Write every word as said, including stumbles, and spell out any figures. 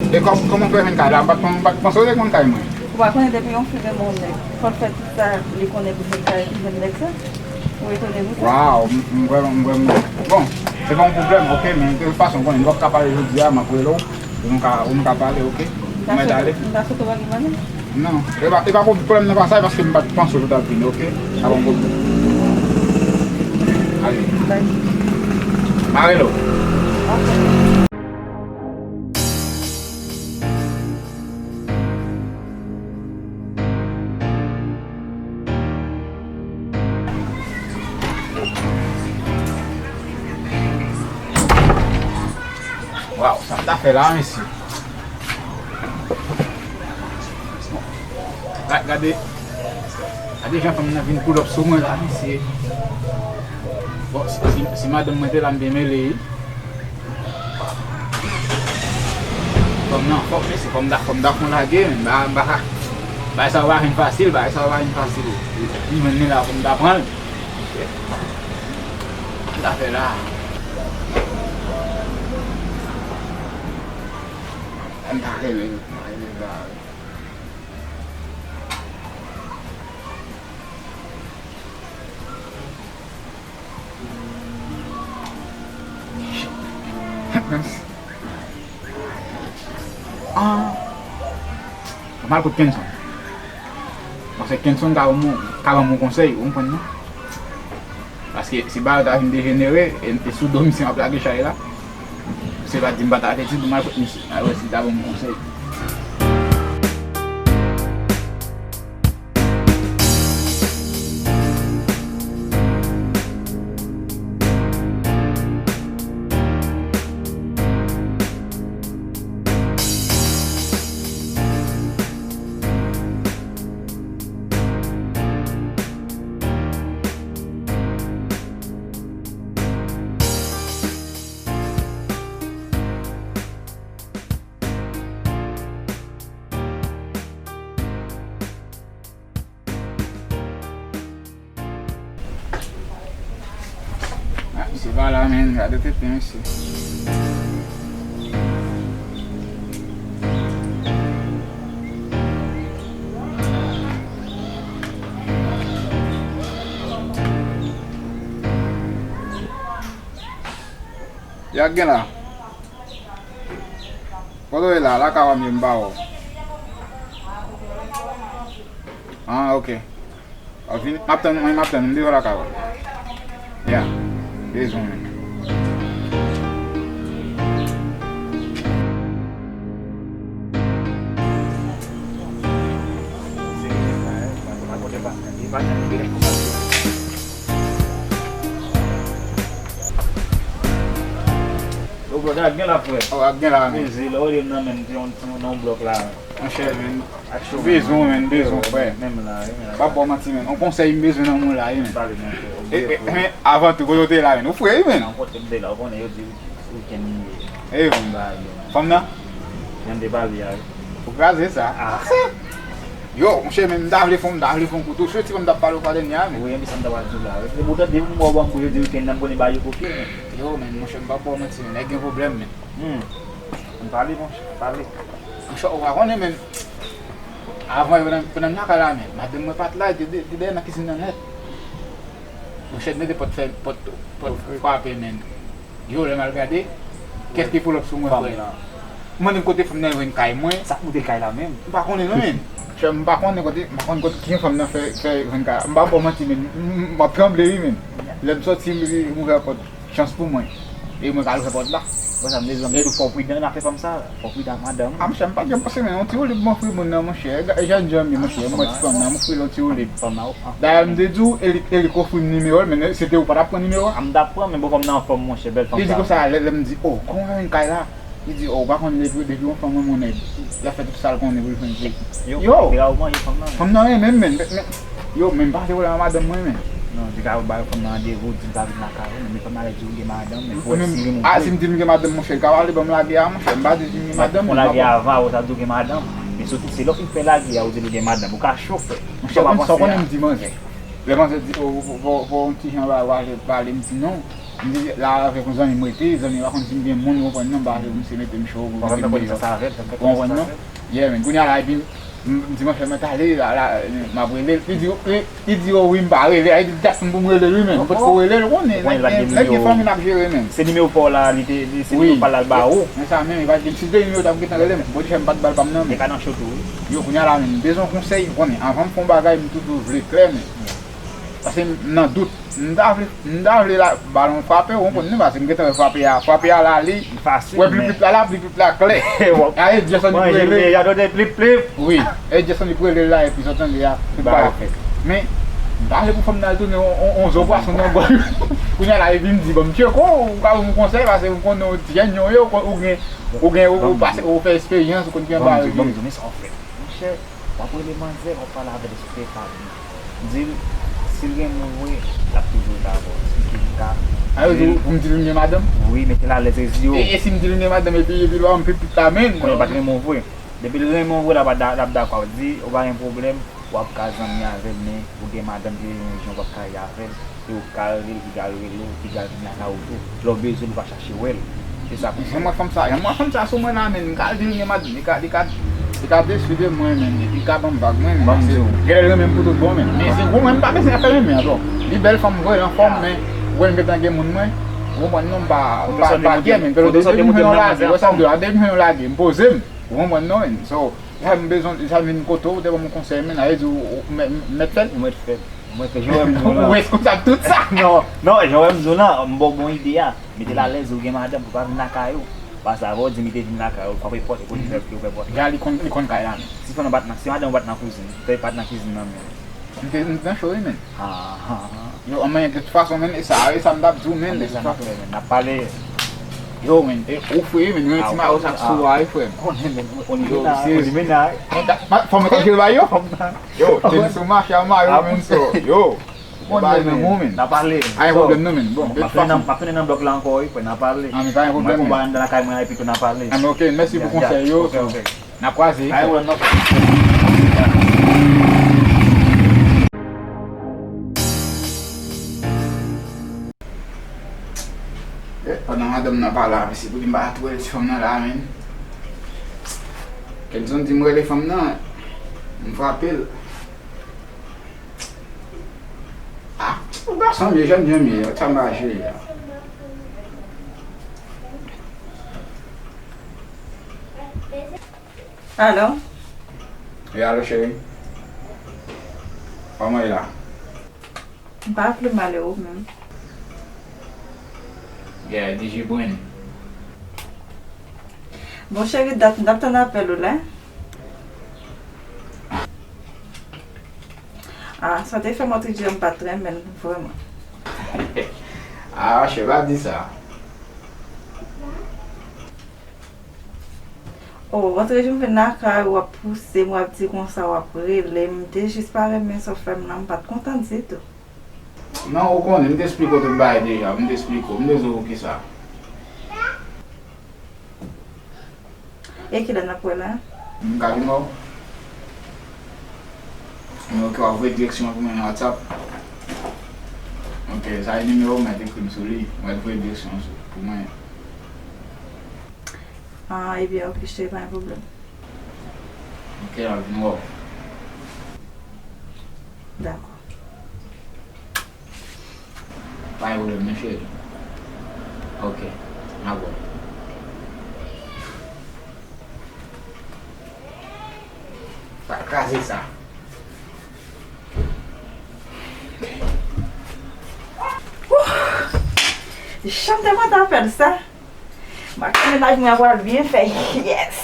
E kòm, kòman w fè jwenn kay la? M pa t, m pa t panse w te konn kay mwen. Ou pa konnen depi yon fi renmen yon nèg, fò l fè tout sa li konnen pou jwenn kay, pou jwenn nèg sa? Ou etone pou sa? Waw, m, m vrèman, m vrèman. Bon, se pa yon pwoblèm, oke, men de tout fason, w konnen, nou p ap ka pale jodi a, m ap rele w, pou nou ka, pou nou ka pale, oke? M ta mèt swete, ale. M ta swete w pa gen manmi? Non, e pa, e pa pwoblèm nan pa sa, e paske m pa t panse w t ap vini, oke? Sa pa yon pwoblèm. Ale. Bye. M a rele w. Oke. Waw, sa m ta fè la, mesye? Gade, gade, gade jan fanm nan vin pull up sou mwen la, mesye. Bon, si, si, si madanm mwen te la, m te mele, wi. Fanm nan fò, mesye, fò m ta, fò m ta fè yon lage, men ba, ba, bagay sa yo pa vin fasil, bagay sa yo pa vin fasil. Li jwenn li la, fò m ta pran l. Sa fè la. An ta rele, rele la. Ah. M al kot Kenson. Paske Kenson ka ban m, ka ban m yon konsèy, ou konprann non? Paske si bagay ta vin dejenere, e, e sou do misye m ap lage chay la, se pa di m pa ta avèti pou m al kot misye. Alò, si l ta ban m konsèy. Ah, misye pa la, men. Gade tenten, mesye. Yak gen la. Kote w ye la? Lakay w a m ye, m pa wè w. Ah, ok. W ap vini? M ap tann, mwen, m ap tann, m deyò lakay w. Ya. Bezwen. Yo, brother, ak gen la, frè. Oh, ak gen la, men. Mezi, lè w rele m nan, men, ti yon, ti yon, nan yon blòk la. Monchè, men. Ak chofè, bezwen, men, bezwen, frè. Menm la, wi, men. M p ap ba w manti, men. Yon konsèy m bezwen nan men w la, wi, men. Pale, monchè. E, e, men, avan tou, kote w te la, men? Ou fre, wi, men. Nan kote m te la, ou konnen, yo di wikenn li ye. E, men. Fòm nan? Jan m te pale a, wi. Ou kraze sa. Ah. Yo, monchè, men m ta vle fè, m ta vle fè yon kout. Ou soti, m t ap pale w pa dènye a, men. Wi, men sa m ta pral di w la. Se pou tande m wè w ban kou yo di wikenn nan, m konnen ba yo koke, men. Yo, men, monchè, m p ap ba w manti, men. Nèg gen pwoblèm, men. Hmm. Ann pale, monchè, pale. Monchè, ou pa konnen, men. Avan, yo nan, nan lakay la, men. Madanm mwen pa t la, li te, li te dèyè nan kizin nan nèt. Monchè, mete pòt fè, pòt, pòt frape, men. Yo, lè m al gade, kèk ki pull up sou mwen, frè. M mande m kote fanm nan jwenn kay mwen. Sa k moute l kay la menm? M pa konnen non, men. Frè, m pa konnen kote, m pa konn kote kijan fanm nan fè, fè jwenn kay la. M pa ba w manti, men. M, m, m ap tranble, wi, men. Lè m sòti, m, m ouvè pòt. Chans pou mwen. E mwen k al ouvè pòt la. Bon, sa m bezwen, m di w fò w pridan nan afè fanm sa. Fò w pridan ak madanm. Ah, monchè, m pa t janm panse, men. Yon ti woulib m ofri moun nan, monchè. E jan, jan m ye, monchè. M wè ti fanm nan, m ofri l yon ti woulib. Fanm nan, ah. Dayè, m te di w, e li, e li k ofri m nimewo l, men se te ou pa t ap pran nimewo a. Ah, m t ap pran, men bon, fanm nan anfòm, monchè, bèl fanm sa. Li di konsa, lè, lè m di, oh, kòman w jwenn kay la? Li di, oh, ou pa konn depi, depi yon fanm renmen yon nèg, l ap fè tout sa l konnen pou l jwenn li. Yo, yo, te ka ou manje fanm nan, men. Fanm nan renmen m, men, men, men, yo, men m pa te pwoblèm ak madanm mwen, men. Non, di ka ou bay fanm nan randevou, di l pa vin lakay ou, men fanm nan lè di ou gen madanm, men fò l sirim ou vre. Ah, si m di m gen madanm, monchè, l ka pale ban m lage a, monchè, m pa di m gen madanm, men m pa konn. Lage avan, ou ta di ou gen madanm, men soti se lè w fin fè lage a, ou di l ou gen madanm, ou ka cho, frè. Monchè, w pa panse a. Ou konnen m di manzè. Lè manzè di, oh, fò, fò, fò yon ti jan pale, pale, m di non. M di la avèk yon zanmi m rete, zanmi m pa konn si m gen moun, ou konprann non, m pa vle pou misye mete m cho, pou mete m deyò. Ou konprann non? Yeah, men kounye a la, epi m, m di mwen fè mwen t ale, la, la, m ap rele l. Li di, li, li di, o wi, m pa rele. Li di, dat m pou m rele l, wi, men. M potko rele l, ou konnen, nèg gen, nèg gen fanmi l ap jere, men. Se nimewo pa w la, li te, li, se nimewo pa l la l ba ou. Men sa menm, li pa t gen, si se te nimewo, t ap gentan rele m. Bon, li fè m pa t ba l pa m nan, men. Li ka nan cho tou, wi. Yo, kounye a la, men, m bezwen konsèy, ou konnen, anvan m fè yon bagay, m toujou vle klè, men. Paske m nan dout. M ta vle, m ta vle la, balon frape, ou konprann, paske m gentan wè frape a, frape a la, li, wè plip plip la, la, plip plip la klè. A, e Jason li pou rele. Wi, e Jason li pou rele la, epi sa w tande a, tout bagay fèt. Men, m ta vle pou fanm nan al tounen on, on, on zo pwason nan gòl. Kounye a la, epi m di, bon, m tcheko, ou ka ban m konsèy, paske m konnen ou ti jèn, ou, ou gen, ou gen, ou, ou pase, ou fè esperyans, ou konn ki anba yo ye. Bon, m di w, men sa w fè. Monchè, w ap rele manzè, w ap pale avè l, esplike l pa byen. Di l, si l gen moun vre, l ap toujou la avè w. Esplike l ka. A, yo di w pou m di l m gen madanm? Wi, mete l alèz, e di yo. E, e si m di l m gen madanm epi, epi l wè m pipit la menm? Konnen l pa t renmen w vre. Depi l renmen w vre, l ap, l ap dakò. Di, ou pa gen pwoblèm, w ap ka zanmi avè l, men ou gen madanm ki rele yon jan w p ap ka ye avè l. Yo ka rele l, piga yo rele w, piga vin lakay ou tou. Lè w bezwen l, ou pa chache wè l. Se sa pou fè. Janm wè fanm sa, janm wè fanm sa sou mwen la, men. M ka di l gen madanm, li ka, li ka, li ka desi de mwen, men. Li ka ban m vag mwen, men. Ban m di w. Genlè l renmen m pou tout bon, men. Men se gwo mwen, m pa bezwen afè renmen ankò. Li bèl fanm vre, l anfòm, men. Ou wè m gentan gen moun mwen. Ou konprann non, m pa, m pa, m pa gè, men. Foto sa w te montre m nan manzè anfòm. Wè sa m di w la, depi m jwenn yon lage, m poze m. Ou konprann non, men. So, sa m bezwen, sa m vin kote w, te ban m yon konsèy, men. Sa vle di w, ou mèt, mèt fè l? Ou mèt fè l. Mwen fè jan w wè m di w la. Ou wè se konsa tout sa? Non, non, jan w wè m di w la, m ba w bon ide a. Mete l alèz, ou gen madanm, pou pa vin lakay ou. Pase avè w, di m li te vin lakay ou, frape pòt, epi ou fè, ou fè pòt la. Jan li konn, li konn kay la, men. Si fanm nan pa t nan, si madanm ou pa t nan kouzin, li pa t nan kizin nan, men. M te, m te nan cho wi, men. Ah, ah, ah. Yo, anmè, de tout fason, men, e sa, e sa m t ap di w, men, de tout fason. N ap pale. Yo, men, e, ou fre, men, gen yon ti mayo sa k sou a, wi, frè m. Konnen, men, on limena, on limena. Fò mwen konn ke l ba yo? Yo, tenis ou mache a mayo, men, so, yo. Ou konnen, men. N a pale. Pa gen pwoblèm non, men. Bon, de tout fason. M ap tounen nan blòk la ankò, wi, frè, n a pale. Ah, men pa gen pwoblèm, men. Mwen konn bagay anndan lakay mwen la, epi tou n a pale. Ah, men ok, mèsi pou konsèy yo. Ok, ok. N a kwaze. Pa gen pwoblèm non, frè. Eh, pandan madanm nan pa la, mesye, pou di m pa twè ti fanm nan la, men. Kenson di m rele fanm nan, m frape l. Ah, yon gason m ye, jèn jan m ye, sa m pa jwe a. Alo? Wi, alo, cheri. Kòman w ye la? M pa vle mal e ou menm. Yeah, D J Brand. Bon, cheri, dat m t ap tann apèl ou la. Ah, sa te fè m antre di w m pa t renmen l, vrèman. Ah, chè, pa di sa. Oh, antre di w m vin lakay ou, w ap pouse m, w ap di konsa, w ap rele m. M te jis pa renmen sa w fè m nan, m pa t kontan ditou. Non, ou konnen, m te esplike w tout bagay deja, m te esplike w, m bezwen w pou kisa? E kilè n ap wè la? M ka vin wè w? Men ok, w ap voye direksyon an pou mwen nan WhatsApp? Ok, sa e nimewo w, mèt ekri m sou li, w ap voye direksyon an sou, pou mwen. Ah, ebyen, ok, cheri, pa gen pwoblèm. Ok, m ap vin wè w. Dakò. Pa gen pwoblèm, men cheri. Ok, n ap wè. Pa kraze sa. Wouh! Jan m te kontan apèl sa. M ak mennaj mwen pral byen fè. Yes!